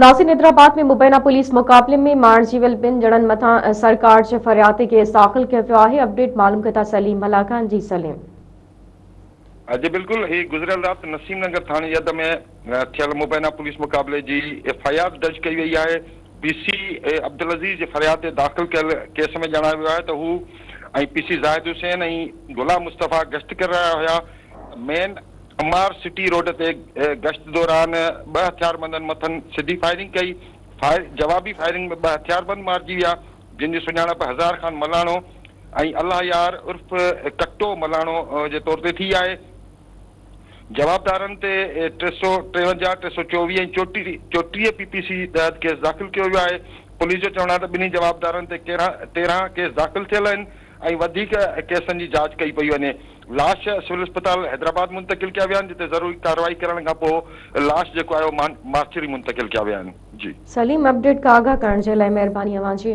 ناظرين حيدرآباد ۾ مبينا پوليس مقابلي ۾ مارجي ويل ٻن ڄڻن مٿان سرڪار جي فرياد تي ڪيس داخل ڪيو ويو آهي اپڊيٽ معلوم ڪندا سليم ملاح کان جي سليم. جي بلڪل هي گذريل رات نسيم نگر ٿاڻي حد ۾ ٿيل مبينا پوليس مقابلي جي ايف I R درج ڪئي وئي آهي پي سي عبدالعزيز جي فرياد تي داخل ڪيل ڪيس ۾ ڄاڻايو ويو آهي ته هو ۽ پي سي زاهد حسين ۽ غلام مصطفيٰ گشت ڪري رهيا هيا مين عمار سٽي روڊ تي گشت دوران ٻه هٿياربندن مٿن سڌي فائرنگ ڪئي، جوابي فائرنگ ۾ ٻه هٿياربند مارجي ويا، جن جي سڃاڻپ هزار خان ملاڻو ۽ الله يار عرف ڪٽو ملاڻو جي طور تي ٿي آهي. جوابدارن تي 353، 324 ۽ 34 پي پي سي تحت ڪيس داخل ڪيو ويو آهي. پوليس جو چوڻ آهي ته ٻنهي جوابدارن تي 13 ڪيس داخل ٿيل آهن ۽ وڌيڪ ڪيسن جي جاچ ڪئي پئي وڃي. لاش سول اسپتال حيدرآباد منتقل ڪيا ويا آهن جتي ضروري ڪارروائي ڪرڻ کان پوء لاش جيڪو آهي اهو مارچري منتقل ڪيا ويا آهن. جي. سليم اپڊيٽ کان آگاهه ڪرڻ جي لاء مهرباني اوهان جي.